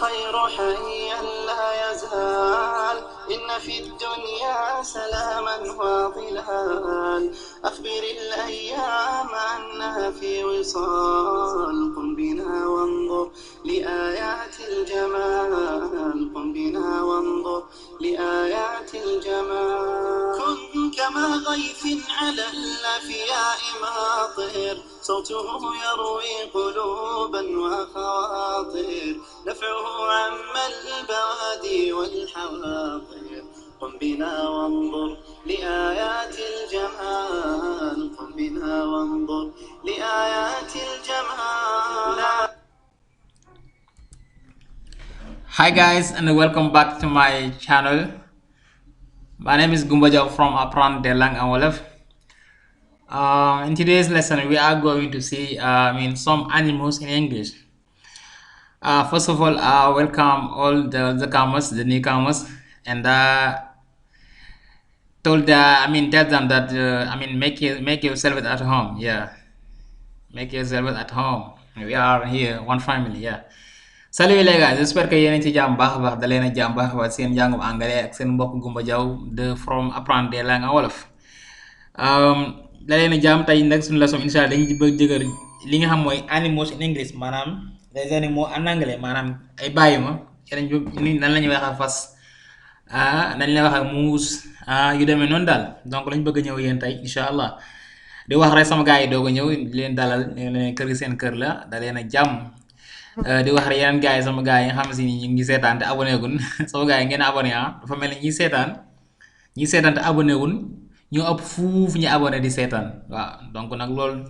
الخير حيا لا يزال إن في الدنيا سلاما وظلال أخبر الأيام أنها في وصال قم بنا وانظر لآيات الجمال قم بنا وانظر لآيات الجمال كن كما غيث على الأفياء ماطر صوته يروي قلوبا وخواطر نفعه عم البوادي والحواطر قم بنا وانظر لآيات الجمال قم بنا وانظر لآيات الجمال. Hi guys, and welcome back to my channel. My name is Gumba Diaw from Apprendre des langues en Wolof. In today's lesson we are going to see some animals in English. First of all, welcome all the comers, the newcomers, and tell them that make yourself at home. Yeah, make yourself at home. We are here one family. Yeah. Salut les gars, j'espère que yéen a ngi ci jàmm baax a baax dalee na jàmm baax a baax seen njàngum anglais ak seen mbokk Gumba Diaw de from Apprendre des langues en Wolof. Dalee na jàmm tey nag suñu leçon incha allah dañu ci bëgg jëgër li nga xam mooy animals in English maanaam les animaux en anglais maanaam ay bàyyima yeneen nan la ñuy wax ak fas nañ la wax ak muus yu demee noonu daal donc lañ bëgg a ñëw yéen tey incha allah di wax rek sama gars yi doog a ñëw di leen dalal leen kër gi seen kër la dalee na jàmm. Di wax rek yeneen gars yi sama gars yi nga xam si ni ñu ngi seetaan te abonné gun sama gars yi ngeen abonné dafa mel ni ñi seetaan te abonné gun ñoo ëpp fuuf ñu abonné di seetaan waaw donc nag loolu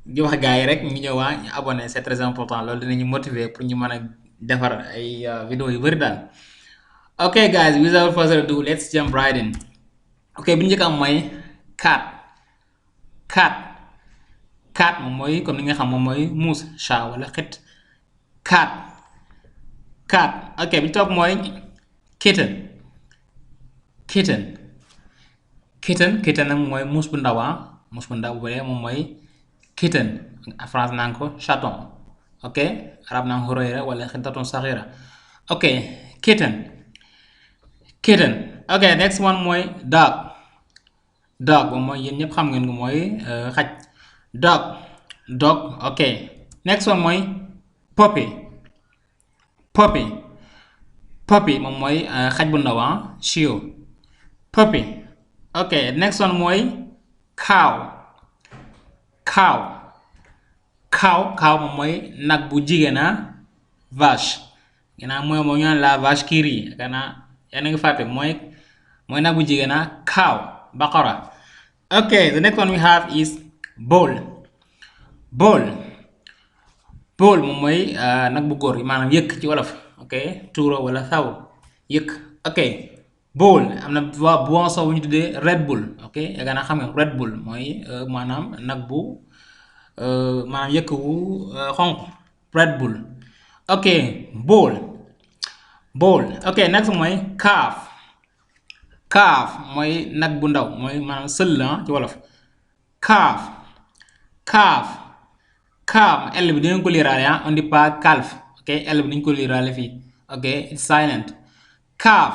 di wax gars yi rek ñu ñëw ñu abonné c'est très important loolu dinañu motiver pour ñu mën a defar ay vidéo yu bëri daal. Ok guys, without further ado let's jump right in. Ok bi ñu njëkk am mooy cat moom mooy comme ni nga xam moom mooy muus chat wala xet. cat ok bi topp mooy kitten nag mooy muus bu ndaw muus bu ndaw bu dee moom mooy kitten France naan ko chaton ok arab naan ko royra wala xintatun saxira ok kitten ok next one mooy dog moom mooy yéen ñëpp xam ngeen ko mooy xaj dog ok next one mooy puppy moom mooy xaj bu ndaw chiot puppy ok next one mooy cow moom mooy nag bu jigéen vache gannaaw mooy moo ñu naan la vache qui rit gannaaw yaa ngi fàtte mooy nag bu jigéen cow baqara ok the next one we have is bull moom mooy nag bu góor maanaam yëkk ci wolof ok tuuro wala saw yëkk ok bull am na boisson bu ñu tuddee Red Bull ok yaakaar naa xam nga Red Bull mooy maanaam nag bu maanaam yëkk wu xonq Red Bull ok bull ok next mooy calf mooy nag bu ndaw mooy maanaam sël la ci wolof calf L bi dinañ ko liiraale on dit pas calf ok L bi dinañ ko liiraale fii ok it's silent calf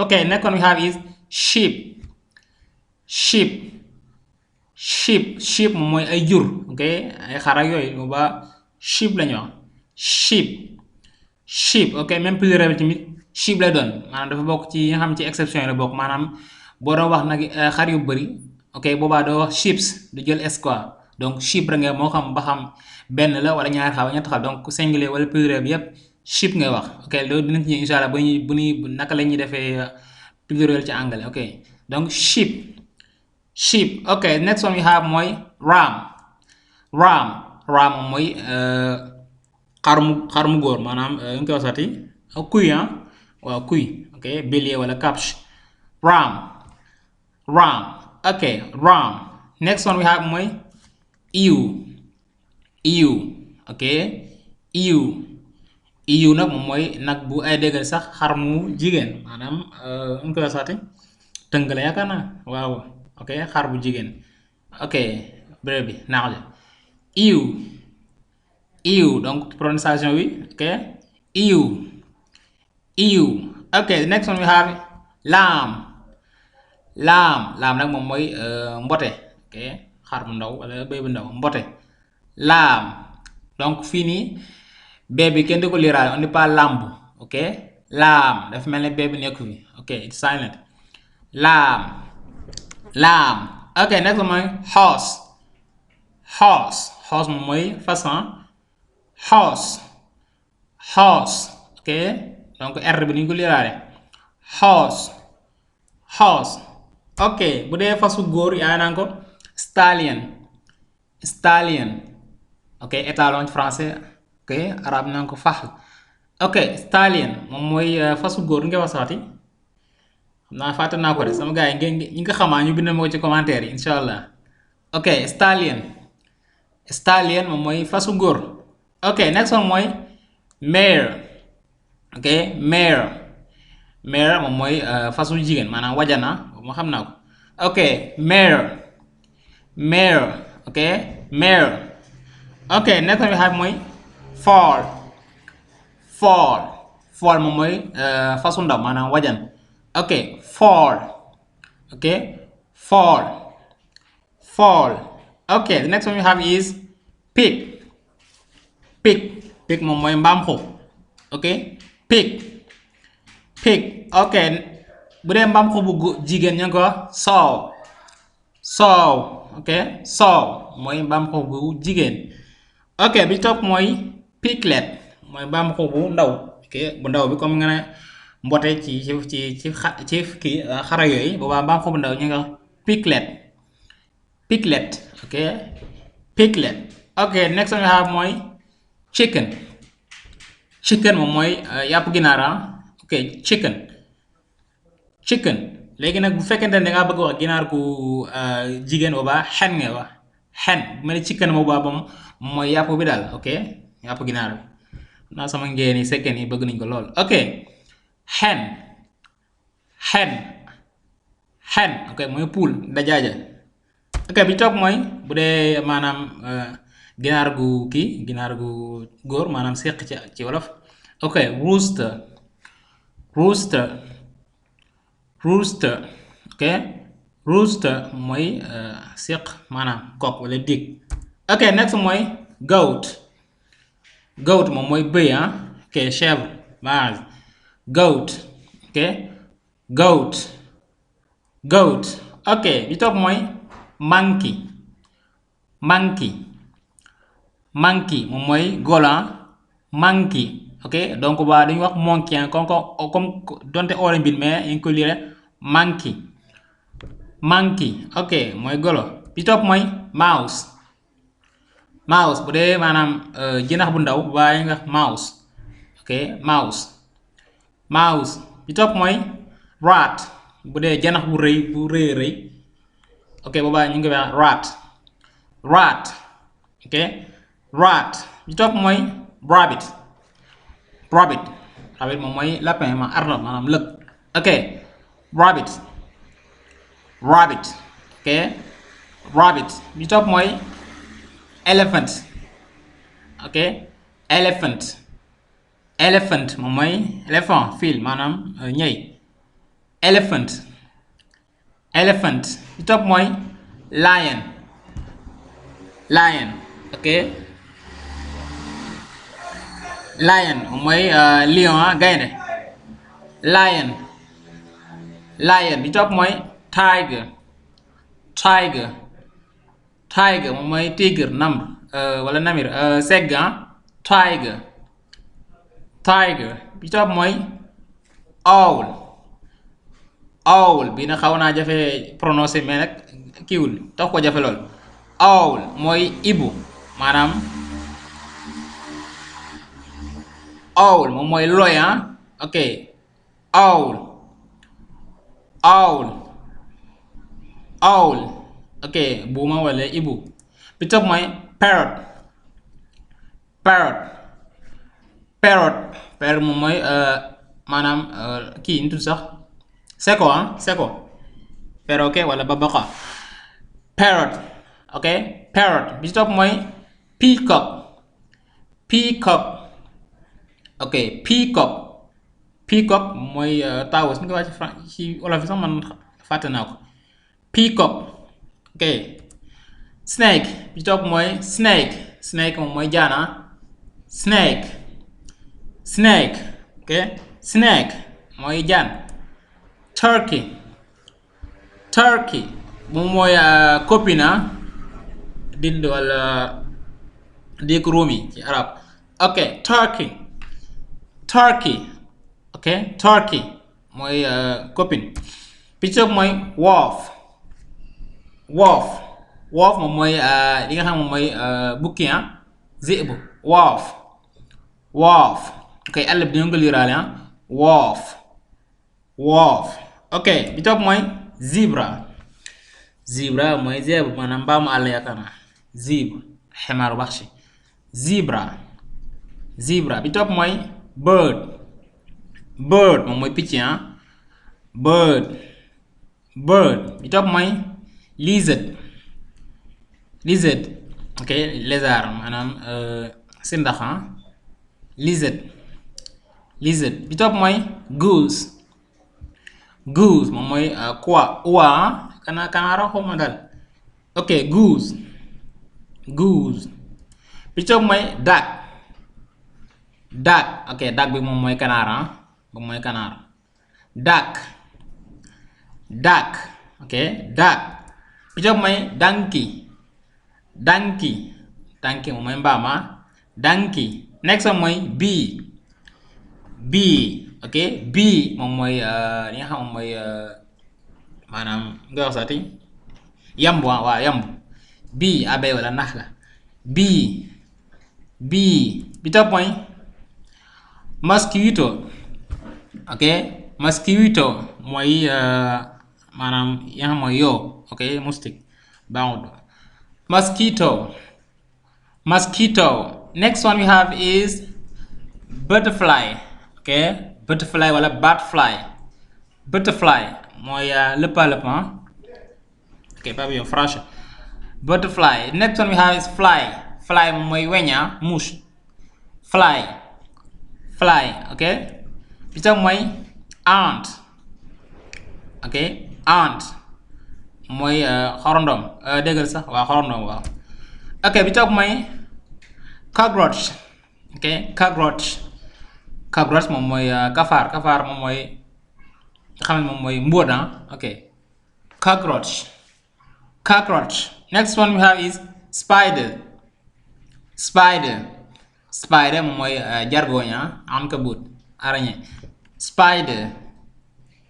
ok next one we have is sheep moom mooy ay jur ok ay xar ak yooyu mu ba sheep la ñu wax sheep ok même pluriel bi tamit sheep lay doon maanaam dafa bokk ci yi nga xam ci exception yi la bokk maanaam boo doon wax nag xar yu bëri ok boobaa doo wax sheeps du jël s quoi donc sheep rek nga moo xam ba xam benn la wala ñaari xar wala ñetti xar donc singulier wala pluriel bi yépp sheep ngay wax ok loolu dinañ ci ñëw insha allah bu ñuy naka la ñuy defee pluriel ci anglais ok donc sheep ok next one we have mooy ram moom mooy xar mu góor maanaam ñu koy waxati kuy waaw kuy ok bélier wala capche ram ok ram next one we have mooy ewe ok ewe nag moom mooy nag bu ay déggal sax xar mu jigéen maanaam ñu koy waxati tënk la yaakaar naa waaw ok xar bu jigéen ok béréb bi naax la ewe donc prononciation bi ok ew, ew. Okay, the next one we have lamb. Lamb nag moom mooy mbote. Ok, xar bu ndaw wala béy bu ndaw mbote. Lamb. Donc fii nii bee bi kenn du ko liiraale on dit pas lamb. Ok, lamb dafa mel ne bee bi nekku fi. Ok, it's silent. Lamb. Ok, next one mooy horse. Horse moom mooy façon. Horse. Ok, donc R bi ni ñu ko liiraale. Horse. Ok, bu dee fasu góor yaa naan ko stallion. Ok, étalon ci français. Ok, arabe naan ko faxl. Ok, stallion moom mooy fasu góor nga wax saati xam naa fàtte naa ko de sama gars yi ngeen ñi nga xamaa ñu bind ma ko ci commentaire yi incha allah. Ok, stallion moom mooy fasu góor. Ok, next one mooy mare. Ok, mare moom mooy fasu jigéen maanaam wajana boobu ma xam naa ko. Ok, mare. Ok, mare. Ok, next one we have mooy foal moom mooy fasu ndaw maanaam wajan. Ok, foal. Ok, the next one we have is pig moom mooy mbaam xuux. Ok, pig. Ok, bu dee mbaam xuux bu jigéen ña ko sow. Ok, sow mooy mbaam xuux bu jigéen. Ok, bi topp mooy piglet mooy mbaam xuux bu ndaw. Ok, bu ndaw bi comme nga ne mbote ci kii xara yooyu boobaa mbaam xuux bu ndaw ñu nga piglet. Ok, piglet. Ok, next one we have mooy chicken moom mooy yàpp ginaar. Ok, chicken léegi nag bu fekkente ne dangaa bëgg wax ginaar gu jigéen boobaa xen nga wax xen bu mel ni chicken boobaa moom mooy yàpp bi daal. Ok, yàpp ginaar bi naa sama ngeen yi sekkeen yi bëgg nañ ko lool. Ok, xen. Ok, mooy poule dajaaja. Ok, bi topp mooy bu dee maanaam ginaar gu góor maanaam séq ci wolof. Ok, rooster. Ok, rooster mooy séq maanaam coq wala dig. Ok, next mooy goat moom mooy bëy. Ok, chèvre vache. Goat. Ok, goat. Ok, bi topp mooy monkey moom mooy golo. Monkey. Ok, donc ba dañuy wax monkey comme donte orange bi mais ñu ngi ko lire monkey. Ok, mooy golo. bi topp mooy mouse bu dee maanaam jinax bu ndaw waaye nga mouse. Ok, mouse. bi topp mooy rat bu dee janax bu rëy. Ok, boobaa ñu ngi wax rat. Ok, rat. bi topp mooy rabbit moom mooy lapin ma ardo maanaam lëg. Ok, rabbit. Ok, rabbit. bi topp mooy elephant. Ok, elephant moom mooy éléphant fil maanaam ñëy. elephant. bi topp mooy lion. Ok, lion moom mooy lion gaynde. lion bi topp mooy tiger moom mooy tigre wala namir segg. tiger bi topp mooy owl bi na xaw naa jafe prononcer mais nag kiiwul tax ko jafe lool. owl mooy ibu maanaam owl moom mooy looy. Ok, owl. Ok, buuma wala ibu. bi topp mooy parrot moom mooy maanaam kii ñu tudd sax seko perroquet wala babaxa. parrot. Ok, parrot. bi topp mooy peacock. ok peacock peacock mooy taawus ni ko wax ci wolof sax man fàtte naa ko peacock ok snake bi topp mooy snake snake moom mooy jaana snake snake ok snake mooy jaan turkey turkey moom mooy copina dind wala dik rumi ci arab ok turkey turkey ok turkey mooy copine bi ci topp mooy wolf wolf wolf moom mooy li nga xam moom mooy bukki zibu wolf wolf ok àll bi dinañ ko liiraale wolf wolf ok bi topp mooy zebra zebra mooy zèbre maanaam mbaamu àll yaakaar naa zebra ximaaru baxshi zebra zebra bi topp mooy bird bird moom mooy picc bird bird bi topp mooy lizard lizard ok lézard maanaam sindax lizard lizard bi topp mooy goose goose moom mooy uwa kanaara xawma dal ok goose goose bi topp mooy duck duck ok duck bi moom mooy kanaar moom mooy kanaar duck duck ok duck bi topp mooy donkey donkey donkey moom mooy mbaam donkey next one mooy bee bee ok bee moom mooy li nga xam moom mooy maanaam nga wax saati yamb waaw yamb bee abeille wala nax la bee bee bi topp mooy mosquito ok mosquito mooy maanaam yi nga xam mooy yoo ok moustique baaxut mosquito mosquito next one we have is butterfly ok butterfly wala batfly butterfly mooy lëppalëpp ok papillon français butterfly next one we have is fly fly moom mooy weña mouche fly fly ok bi tam mooy ant ok ant mooy xorondom déggal sax waaw xorondom waaw ok bi tam mooy cockroach ok cockroach cockroach moom mooy kafaar kafaar moom mooy nga xam ne moom mooy mbóot ok cockroach cockroach next one we have is spider spider spider moom mooy jargoñ ankabut araignée spider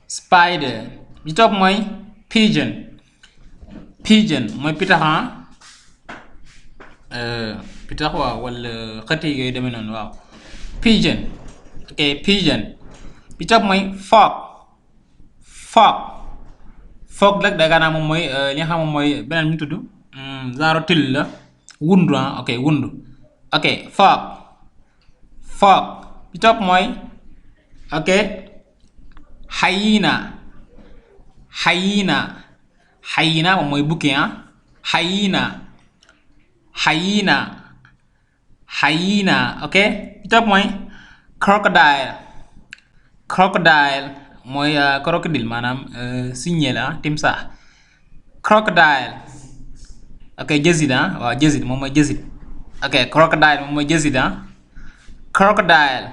spider bi topp mooy pigeon pigeon mooy pitax pitax waaw wala xëti yooyu demee noonu waaw pigeon ok pigeon bi topp mooy frog frog frog nag daganaa moom mooy li nga xam moom mooy beneen mi tudd genre till la wundu ok wundu ok frog frog bi topp mooy ok hyena hyena hyena moom mooy bukki hyena hyena hyena ok bi topp mooy crocodile crocodile mooy crocodile maanaam signe la timsaax crocodile ok jësit waaw jësit moom mooy jësit ok crocodile moom mooy jësit crocodile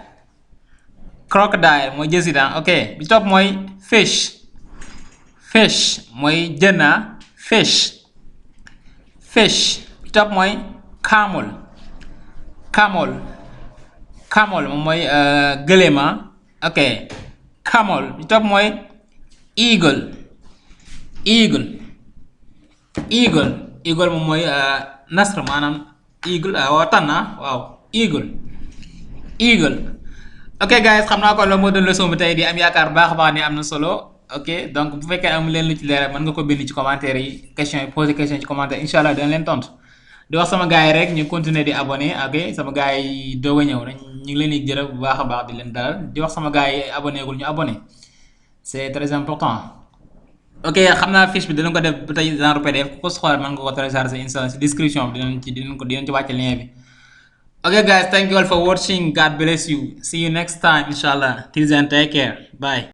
crocodile mooy jësit ok bi topp mooy fish fish mooy jën fish fish bi topp mooy camel camel camel moom mooy gëléem ok camel bi topp mooy eagle eagle eagle eagle moom mooy nasr maanaam eagle waaw tànn waaw eagle eagle ok guys xam naa ko loolu moo doon leçon bi tey di am yaakaar baax a baax ne am na solo ok donc bu fekkee amu leen lu ci leer mën nga ko bind ci commentaire yi question yi poser question ci commentaire incha allah dina leen tontu di wax sama gars yi rek ñu continuer di abonné ok sama gars yi doog a ñëw nañ ñu ngi leen di jërë bu baax a baax di leen dalal di wax sama gars yi abonné gul ñu abonné c'est très important ok xam naa fiche bi dinañ ko def ba tey genre PDF ku ko soxla mën nga ko télécharger incha allah si description bi dinañ ci wàcce lien bi Okay, guys, thank you all for watching. God bless you. See you next time, inshallah. Till then, take care. Bye.